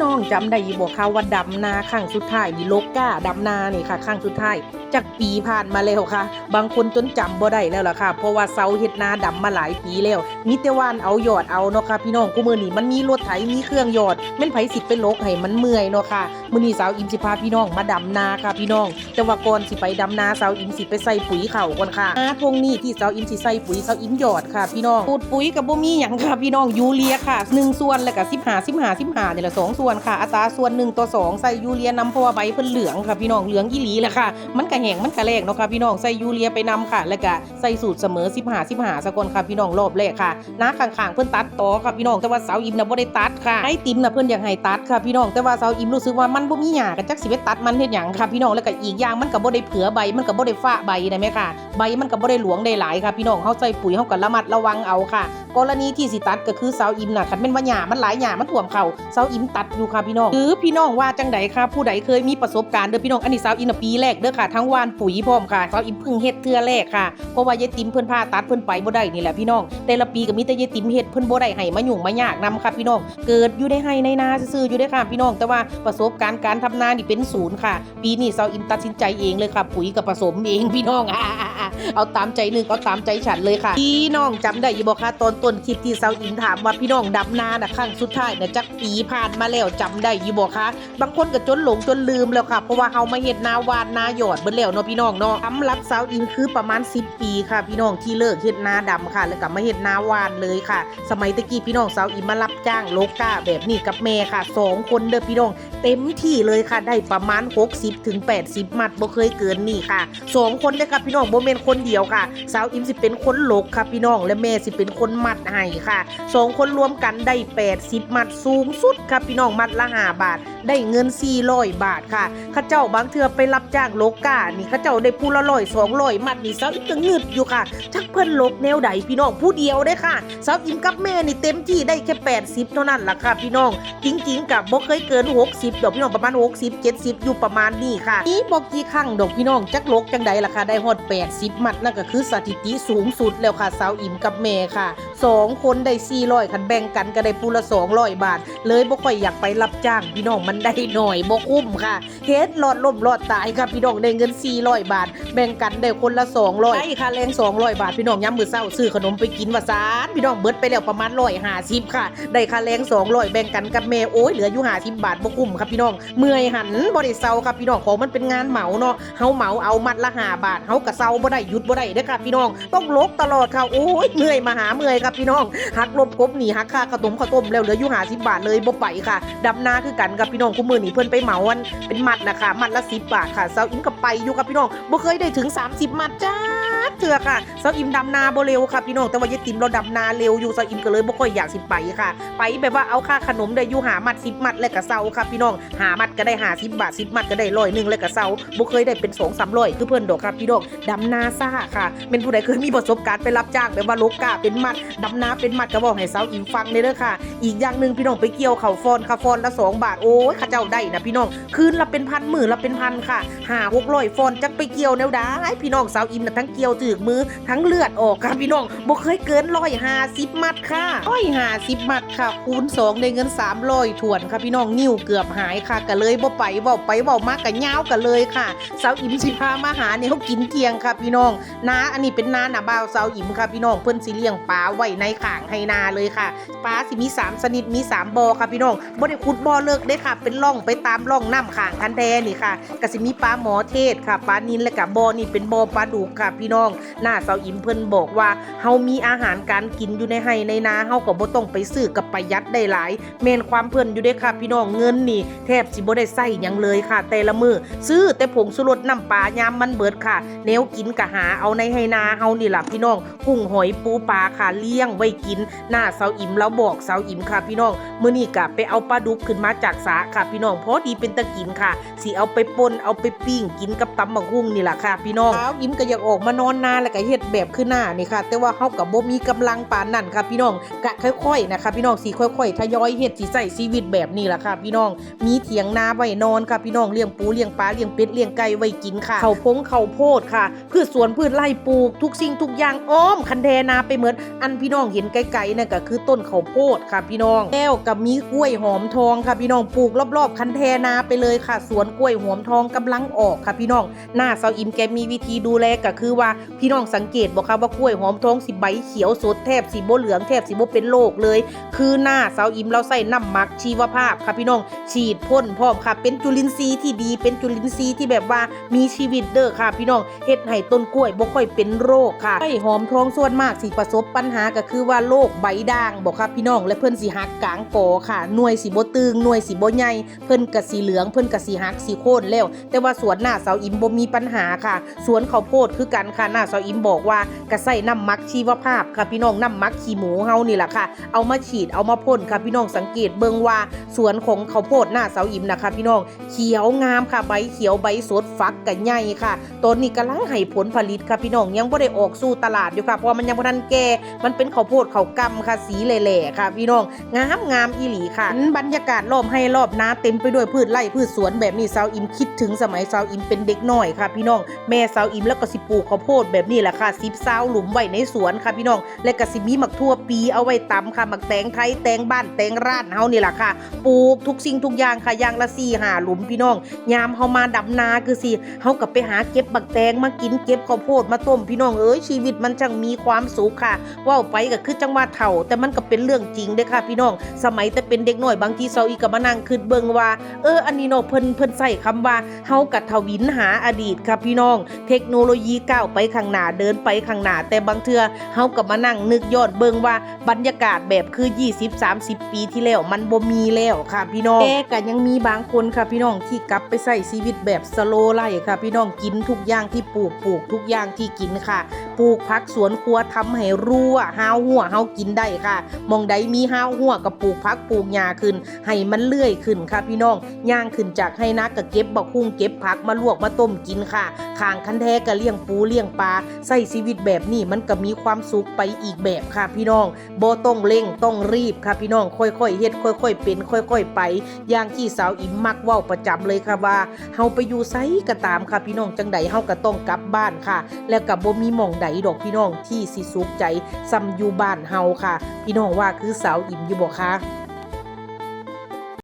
ນ້ອງຈຳໄດ້ຢູ່ບໍ່ຄະ ວ່າດຳນາຄັ້ງສຸດທ້າຍນີ້ ລົກກ້າດຳນານີ້ຄ່ະ ຄັ້ງສຸດທ້າຍ ຈັກປີຜ່ານມາແລ້ວຄະ? ບາງຄົນຈົນຈຳບໍ່ໄດ້ແລ້ວລະຄ່ະ ເພາະວ່າເຊົາເຮັດນາດຳມາຫຼາຍປີແລ້ວ ມີແຕ່ຫວ່ານເອົາຢອດເອົາເນາະຄ່ະພີ່ນ້ອງ. ຄູ່ມື້ນີ້ມັນມີລົດໄຖ ມີເຄື່ອງຢອດ ແມ່ນໃຜຊິໄປຫຼົກໃຫ້ມັນເມື່ອຍເນາະຄ່ະ. ມື້ນີ້ສາວອິມຊິພາພີ່ນ້ອງມາດຳນາຄ່ະພີ່ນ້ອງ. ແຕ່ວ່າກ່ອນຊິໄປດຳນາ ສາວອິມຊິໄປໃສ່ປຸຍເຂົ້າກ່ອນຄ່ະ. ນາທົ່ງນີ້ທີ່ສາວອິມຊິໃສ່ປຸຍ ສາວອິມຢອດຄ່ະພີ່ນ້ອງ. ສູດປຸຍກໍບໍ່ມີຫຍັງຄ່ະພີ່ນ້ອງ ຢູເຣຍຄ່ະ ໜຶ່ງສ່ວນ ແລ້ວກໍສິບຫ້າ ສິບຫ້າ ສິບຫ້າ ນີ້ລະ ສອງສ່ວນຄ່ະ ອັດຕາສ່ວນໜຶ່ງຕໍ່ສອງ ໃສ່ຢູເຣຍນຳ ເພາະວ່າໃບເພິ່ນເຫຼືອງຄ່ະພີ່ນ້ອງ ເຫຼືອງອີ່ຫຼີລະຄ່ະ. ມັນກະແຫ້ງມັນກະແລ້ງເນາະຄ່ະພີ່ນ້ອງ ໃສ່ຢູເຣຍໄປນຳຄ່ະ ແລ້ວກະໃສ່ສູດສະເໝີ ສິບຫ້າ ສິບຫ້າ ຊະກ່ອນຄ່ະພີ່ນ້ອງ ລອບແລກຄ່ະ. ນາຂ້າງໆເພິ່ນຕັດຕໍ່ຄ່ະພີ່ນ້ອງ ແຕ່ວ່າສາວອິມນະບໍ່ໄດ້ຕັດຄ່ະ. ຍາຍຕິມນະເພິ່ນຢາກໃຫ້ຕັດຄ່ະພີ່ນ້ອງ ແຕ່ວ່າສາວອິມຮູ້ສຶກວ່າມັນບໍ່ມີຫຍ້າ ກໍຈັກຊິໄປຕັດມັນເຮັດຫຍັງຄ່ະພີ່ນ້ອງ. ແລ້ວກໍອີກຢ່າງມັນກໍບໍ່ໄດ້ເຜືອໃບ ມັນກໍບໍ່ໄດ້ຟ້າໃບນະແມ່ຄ່ະ ໃບມັນກໍບໍ່ໄດ້ຫຼວງໄດ້ຫຼາຍຄ່ະພີ່ນ້ອງ. ເຮົາໃສ່ປຸຍເຮົາກໍລະມັດລະວັງເອົາຄ່ະ. ກໍລະນີທີ່ຊິຕັດກໍຄືສາວອິມນະ ຄັນແມ່ນວ່າຫຍ້າມັນຫຼາຍ ຫຍ້າມັນຖ້ວມເຂົ້າ ສາວອິມຕັດຢູ່ຄ່ະພີ່ນ້ອງ. ຫຼືພີ່ນ້ອງວ່າຈັ່ງໃດຄ່ະ? ຜູ້ໃດເຄີຍມີປະສົບການເດີພີ່ນ້ອງ. ອັນນີ້ສາວອິມນະປີແລກເດີຄ່ະ ທັງຫວ່ານປຸຍພ້ອມຄ່ະ. ສາວອິມເພິ່ງເຮັດເທື່ອແລກຄ່ະ ເພາະວ່າຍາຍຕິມເພິ່ນຜ່າຕັດ ເພິ່ນໄປບໍ່ໄດ້ນີ້ແຫຼະພີ່ນ້ອງ. ແຕ່ລະປີກໍມີແຕ່ຍາຍຕິມເຮັດ ເພິ່ນບໍ່ໄດ້ໃຫ້ມາຫຍຸ້ງມາຍາກນຳຄ່ະພີ່ນ້ອງ. ເກີດຢູ່ໃນໄຮ່ໃນນາຊື່ໆຢູ່ເດ້ຄ່ະພີ່ນ້ອງ ແຕ່ວ່າປະສົບການການທຳນານີ້ເປັນສູນຄ່ະ. ປີນີ້ສາວອິມຕັດສິນໃຈເອງເລີຍຄ່ະ ປຸຍກໍປະສົມເອງພີ່ນ້ອງ ເອົາຕາມໃຈນຶກ ເອົາຕາມໃຈສັນເລີຍຄ່ະ. ພີ່ນ້ອງຈຳໄດ້ຢູ່ບໍ່ຄະ ຕອນຕົ້ນຄລິບທີ່ສາວອິມຖາມວ່າ ພີ່ນ້ອງດຳນານະ ຄັ້ງສຸດທ້າຍນະ ຈັກປີຜ່ານມາແລ້ວ ຈຳໄດ້ຢູ່ບໍ່ຄະ? ບາງຄົນກໍຈົນຫຼົງຈົນລືມແລ້ວຄ່ະ ເພາະວ່າເຮົາມາເຮັດນາຫວ່ານນາຢອດເບິດແລ້ວເນາະພີ່ນ້ອງເນາະ. ສຳລັບສາວອິມຄືປະມານສິບປີຄ່ະພີ່ນ້ອງ ທີ່ເລີກເຮັດນາດຳຄ່ະ ແລ້ວກໍມາເຮັດນາຫວ່ານເລີຍຄ່ະ. ສະໄໝແຕ່ກີ້ພີ່ນ້ອງ ສາວອິມມາຮັບຈ້າງຫຼົກກ້າແບບນີ້ກັບແມ່ຄ່ະ ສອງຄົນເດີພີ່ນ້ອງ ເຕັມທີ່ເລີຍຄ່ະ ໄດ້ປະມານຫົກສິບເຖິງແປດສິບມັດ ບໍ່ເຄີຍເກີນນີ້ຄ່ະ. ສອງຄົນເດ້ຄ່ະພີ່ນ້ອງ ບໍ່ແມ່ນຄົນດຽວຄ່ະ. ສາວອິມຊິເປັນຄົນຫຼົກຄ່ະພີ່ນ້ອງ ແລະແມ່ຊິເປັນຄົນມັດໃຫ້ຄ່ະ. ສອງຄົນລວມກັນໄດ້ແປດສິບມັດ ສູງສຸດຄ່ະພີ່ນ້ອງ ມັດລະຫ້າບາດ ໄດ້ເງິນສີ່ຮ້ອຍບາດຄ່ະ. ເຂົາເຈົ້າບາງເທື່ອໄປຮັບຈ້າງຫຼົກກ້ານີ້ ເຂົາເຈົ້າໄດ້ຜູ້ລະຮ້ອຍສອງຮ້ອຍມັດນີ້ ສາວອິມກໍງຶດຢູ່ຄ່ະ ຈັກເພິ່ນຫຼົກແນວໃດພີ່ນ້ອງ. ຜູ້ດຽວເດ້ຄ່ະ ສາວອິມກັບແມ່ນີ້ເຕັມທີ່ໄດ້ແຄ່ແປດສິບເທົ່ານັ້ນລະຄ່ະພີ່ນ້ອງ. ຈິງໆກໍບໍ່ເຄີຍເກີນຫົກສິບດອກພີ່ນ້ອງ ປະມານຫົກສິບ ເຈັດສິບ ຢູ່ປະມານນີ້ຄ່ະ. ມີບໍ່ກີ່ຄັ້ງດອກພີ່ນ້ອງ ຈັກຫຼົກຈັ່ງໃດລະຄ່ະ ໄດ້ຮອດແປດສິບມັດ ນັ້ນກໍຄືສະຖິຕິສູງສຸດແລ້ວຄ່ະ ສາວອິມກັບແມ່ຄ່ະ. ສອງຄົນໄດ້ສີ່ຮ້ອຍ ຄັນແບ່ງກັນກໍໄດ້ຜູ້ລະສອງຮ້ອຍບາດ ເລີຍບໍ່ຄ່ອຍຢາກໄປຮັບຈ້າງພີ່ນ້ອງ ມັນໄດ້ໜ້ອຍ ບໍ່ຄຸ້ມຄ່ະ. ເຮັດລອດລົ້ມລອດຕາຍຄ່ະພີ່ນ້ອງ ໄດ້ເງິນສີ່ຮ້ອຍບາດ ແບ່ງກັນໄດ້ຄົນລະສອງຮ້ອຍ ໄດ້ຄ່າແຮງສອງຮ້ອຍບາດພີ່ນ້ອງ. ຍາມມື້ເຊົ້າຊື້ຂະໜົມໄປກິນວ່າຊັ້ນພີ່ນ້ອງ ເບິດໄປແລ້ວປະມານຮ້ອຍຫ້າສິບຄ່ະ. ໄດ້ຄ່າແຮງສອງຮ້ອຍ ແບ່ງກັນກັບແມ່ ໂອ້ຍ ເຫຼືອຢູ່ຫ້າສິບບາດ ບໍ່ຄຸ້ມຄ່ະພີ່ນ້ອງ. ເມື່ອຍຫັ້ນບໍ່ໄດ້ເຊົາຄ່ະພີ່ນ້ອງ ຂອງມັນເປັນງານເໝົາເນາະ ເຮົາເໝົາເອົາມັດລະຫ້າບາດ ເຮົາກໍເຊົາບໍ່ໄດ້ ຢຸດບໍ່ໄດ້ເດ້ຄ່ະພີ່ນ້ອງ ຕ້ອງຫຼົກຕະຫຼອດຄ່ະ. ໂອ້ຍ ເມື່ອຍມະຫາເມື່ອຍຄ່ະພີ່ນ້ອງ ຫັກລົບກົບໜີ້ ຫັກຄ່າເຂົ້າຕົ້ມເຂົ້າຕົ້ມແລ້ວ ເຫຼືອຢູ່ຫ້າສິບບາດ ເລີຍບໍ່ໄປຄ່ະ. ດຳນາຄືກັນຄ່ະພີ່ນ້ອງ ຄູ່ມື້ນີ້ເພິ່ນໄປເໝົາອັນເປັນມັດນະຄ່ະ ມັດລະສິບບາດຄ່ະ. ສາວອິມກໍໄປຢູ່ຄ່ະພີ່ນ້ອງ ບໍ່ເຄີຍໄດ້ເຖິງສາມສິບມັດຈັກເທື່ອຄ່ະ. ສາວອິມດຳນາບໍ່ເລັວຄ່ະພີ່ນ້ອງ ແຕ່ວ່າຍາຍຕິມລາວດຳນາເລັວຢູ່ ສາວອິມກໍເລີຍບໍ່ຄ່ອຍຢາກຊິໄປຄ່ະ. ໄປແບບວ່າເອົາຄ່າຂະໜົມໄດ້ຢູ່ຫ້າມັດ ສິບມັດ ແລ້ວກໍເຊົາຄ່ະພີ່ນ້ອງ. ຫ້າມັດກໍໄດ້ຫ້າສິບບາດ ສິບມັດກໍໄດ້ຮ້ອຍໜຶ່ງ ແລ້ວກໍເຊົາ ບໍ່ເຄີຍໄດ້ເປັນສອງສາມຮ້ອຍຄືເພິ່ນດອກຄ່ະພີ່ນ້ອງ. ດຳນາຊ້າຄ່ະ. ແມ່ນຜູ້ໃດເຄີຍມີປະສົບການໄປຮັບຈ້າງແບບວ່າຫຼົກກ້າເປັນມັດ ດຳນາເປັນມັດ ກໍເວົ້າໃຫ້ສາວອິມຟັງແດ່ເດີຄ່ະ. ອີກຢ່າງໜຶ່ງພີ່ນ້ອງ ໄປກ່ຽວເຂົ້າຟອນຄ່ະ ຟອນລະສອງບາດ ໂອ້ຍ ເຂົາເຈົ້າໄດ້ນະພີ່ນ້ອງ ຄືນລະເປັນພັນ ມື້ລະເປັນພັນຄ່ະ ຫ້າຫົກຮ້ອຍຟອນ ຈັກໄປກ່ຽວແນວໃດພີ່ນ້ອງ. ສາວອິມນະທັງກ່ຽວຖືກມື ທັງເລືອດອອກຄ່ະພີ່ນ້ອງ ບໍ່ເຄີຍເກີນຮ້ອຍຫ້າສິບມັດຄ່ະ ຮ້ອຍຫ້າສິບມັດຄ່ະ ຄູນສອງໄດ້ເງິນສາມຮ້ອຍຖ້ວນຄ່ະພີ່ນ້ອງ. ນິ້ວເກືອບຫາຍຄ່ະ ກໍເລີຍບໍ່ໄປ ເວົ້າໄປເວົ້າມາກໍຍາວກໍເລີຍຄ່ະ. ສາວອິມຊິພາມາຫາແນວກິນທ່ຽງຄ່ະພີ່ນ້ອງ. ນາ ອັນນີ້ເປັນນານ້າບ່າວສາວອິມຄ່ະພີ່ນ້ອງ ເພິ່ນຊິລ້ຽງປາໄວ້ໃນຂ້າງໄຮ່ນາເລີຍຄ່ະ. ປາຊິມີສາມຊະນິດ ມີສາມບໍ່ຄ່ະພີ່ນ້ອງ ບໍ່ໄດ້ຂຸດບໍ່ເລິກເດ້ຄ່ະ ເປັນຮ່ອງໄປຕາມຮ່ອງນ້ຳຂ້າງຄັນແດນີ້ຄ່ະ. ກໍຊິມີປາໝໍເທດຄ່ະ ປານິນ ແລະກະບໍ່ນີ້ເປັນບໍ່ປາດຸກຄ່ະພີ່ນ້ອງ. ນ້າສາວອິມເພິ່ນບອກວ່າ ເຮົາມີອາຫານການກິນຢູ່ໃນໄຮ່ໃນນາ ເຮົາກໍບໍ່ຕ້ອງໄປຊື້ ກໍປະຢັດໄດ້ຫຼາຍ. ແມ່ນຄວາມເພິ່ນຢູ່ເດ້ຄ່ະພີ່ນ້ອງ ເງິນນີ້ແທບຊິບໍ່ໄດ້ໃຊ້ຫຍັງເລີຍຄ່ະ ແຕ່ລະມື້ຊື້ແຕ່ຜົງຊູລົດ ນ້ຳປາຍາມມັນເບິດຄ່ະ. ແນວກິນກໍຫາເອົາໃນໄຮ່ນາເຮົານີ້ລະພີ່ນ້ອງ ກຸ້ງຫອຍປູປາຄ່ະ ລ້ຽງໄວ້ກິນ. ນ້າສາວອິມລາວບອກສາວອິມຄ່ະພີ່ນ້ອງ ມື້ນີ້ກະໄປເອົາປາດຸກຂຶ້ນມາຈາກສະຄ່ະພີ່ນ້ອງ ພໍດີເປັນຕາກິນຄ່ະ ຊິເອົາໄປປົ່ນ ເອົາໄປປີ້ງກິນກັບຕຳບັກຫຸ່ງນີ້ລະຄ່ະພີ່ນ້ອງ. ສາວອິມກໍຢາກອອກມານອນນາ ແລ້ວກໍເຮັດແບບຄືນ້ານີ້ຄ່ະ ແຕ່ວ່າເຮົາກໍບໍ່ມີກຳລັງປານນັ້ນຄ່ະພີ່ນ້ອງ ກະຄ່ອຍໆນະຄ່ະພີ່ນ້ອງ ຊິຄ່ອຍໆທະຍອຍເຮັດ ຊິໃຊ້ຊີວິດແບບນີ້ລະຄ່ະພີ່ນ້ອງ. ມີຖຽງນາໄວ້ນອນຄ່ະພີ່ນ້ອງ ລ້ຽງປູລ້ຽງປາ ລ້ຽງເປັດລ້ຽງໄກ່ໄວ້ກິນຄ່ະ. ເຂົ້າພົງເຂົ້າໂພດຄ່ະ ພືດສວນພືດໄຮ່ ປູກທຸກສິ່ງທຸກຢ່າງອ້ອມຄັນແດນາໄປໝົດ. ອັນພີ່ນ້ອງເຫັນໄກໆນັ້ນກໍຄືຕົ້ນເຂົ້າໂພດຄ່ະພີ່ນ້ອງ ແລ້ວກໍມີກ້ວຍຫອມທອງຄ່ະພີ່ນ້ອງ ປູກ รอบๆ คันแทนาไปเลยค่ะ สวนกล้วยหอมทองกำลังออกค่ะพี่น้อง น้าสาวอิ๋มแกมีวิธีดูแลก็คือว่า พี่น้องสังเกตบ่คะว่า กล้วยหอมทองสิใบเขียวสด แทบสิบ่เหลือง แทบสิบ่เป็นโรคเลย คือน้าสาวอิ๋มลาวใช้น้ำหมักชีวภาพค่ะพี่น้อง ฉีดพ่นพร้อมค่ะ เป็นจุลินทรีย์ที่ดี เป็นจุลินทรีย์ที่แบบว่ามีชีวิตเด้อค่ะพี่น้อง เฮ็ดให้ต้นกล้วยบ่ค่อยเป็นโรคค่ะ กล้วยหอมทองส่วนมากสิประสบปัญหาก็คือว่าโรคใบด่างบ่คะพี่น้อง และเพิ่นสิหักกลางกอค่ะ หน่วยสิบ่ตึง หน่วยสิบ่ใหญ่ เพิ่นก็สิเหลือง เพิ่นก็สิหักสิโค่นแล้ว แต่ว่าสวนน้าสาวอิ๋มบ่มีปัญหาค่ะ สวนข้าวโพดคือกันค่ะ น้าสาวอิ๋มบอกว่าก็ใช้น้ำหมักชีวภาพค่ะพี่น้อง น้ำหมักขี้หมูเฮานี่ล่ะค่ะ เอามาฉีด เอามาพ่นค่ะพี่น้อง สังเกตเบิ่งว่าสวนของข้าวโพดน้าสาวอิ๋มนะคะพี่น้อง เขียวงามค่ะ ใบเขียว ใบสด ฝักก็ใหญ่ค่ะ ตอนนี้กำลังให้ผลผลิตค่ะพี่น้อง ยังบ่ได้ออกสู่ตลาดอยู่ค่ะ เพราะว่ามันยังบ่ทันแก่ มันเป็นข้าวโพดข้าวกล้ำค่ะ สีแหล่ๆ ค่ะพี่น้อง งามๆ อีหลีค่ะ บรรยากาศรอบไฮ่รอบนาเต็มไปด้วยพืชไร่พืชสวนแบบนี้ สาวอิ๋มคิดถึงสมัยสาวอิ๋มเป็นเด็กน้อยค่ะพี่น้อง แม่สาวอิ๋มแล้วก็สิปลูกข้าวโพดแบบนี้แหละค่ะ สิบซาวหลุมไว้ในสวนค่ะพี่น้อง และก็สิมีหมากถั่วปีเอาไว้ตำค่ะ หมากแตงไทย แตงบ้าน แตงร้านเฮานี่ล่ะค่ะ ปลูกทุกสิ่งทุกอย่างค่ะ อย่างละสี่ห้าหลุมพี่น้อง ยามเฮามาดำนาคือสิ เฮาก็ไปหาเก็บบักแตงมากิน เก็บข้าวโพดมาต้ม พี่น้องเอ๋ย ชีวิตมันช่างมีความสุขค่ะ เว้าไปก็คือจั่งว่าเฒ่า แต่มันก็เป็นเรื่องจริงเด้อค่ะพี่น้อง สมัยแต่เป็นเด็กน้อย บางทีสาวอิ๋มก็มานั่งคิดเบิ่งว่า เออ อันนี้เนาะ เพิ่น เพิ่นใช้คำว่า เฮาก็ทวินหาอดีตค่ะพี่น้อง เทคโนโลยีก้าวไปข้างหน้า เดินไปข้างหน้า แต่บางเทื่อเฮาก็มานั่งนึกย้อนเบิ่งว่า บรรยากาศแบบคือยี่สิบ สามสิบ ปีที่แล้วมันบ่มีแล้วค่ะพี่น้อง แต่ก็ยังมีบางคนค่ะพี่น้อง ที่กลับไปใช้ชีวิตแบบ slow life ค่ะพี่น้อง กินทุกอย่างที่ปลูก ปลูกทุกอย่างที่กินค่ะ ปลูกผักสวนครัวทำให้รั้ว ฮาวฮั้วเฮากินได้ค่ะ หม่องใดมีฮาวฮั้วก็ปลูกผักปลูกหญ้าขึ้น ให้มันเลื่อยขึ้นค่ะพี่น้อง ย่างขึ้นจากไฮ่นาก็เก็บบักฮุ่งเก็บผักมาลวกมาต้มกินค่ะ ข้างคันแทก็เลี้ยงปูเลี้ยงปลา ใช้ชีวิตแบบนี้มันก็มีความสุขไปอีกแบบค่ะพี่น้อง บ่ต้องเร่งต้องรีบค่ะพี่น้อง ค่อยๆ เฮ็ด ค่อยๆ เป็น ค่อยๆ ไป อย่างที่สาวอิ๋มมักเว้าประจำเลยค่ะว่า เฮาไปอยู่ไสก็ตามค่ะพี่น้อง จั่งใดเฮาก็ต้องกลับบ้านค่ะ แล้วก็บ่มีหม่องใดดอกพี่น้อง ที่สิสุขใจส่ำอยู่บ้านเฮาค่ะ พี่น้องว่าคือสาวอิ๋มอยู่บ่คะ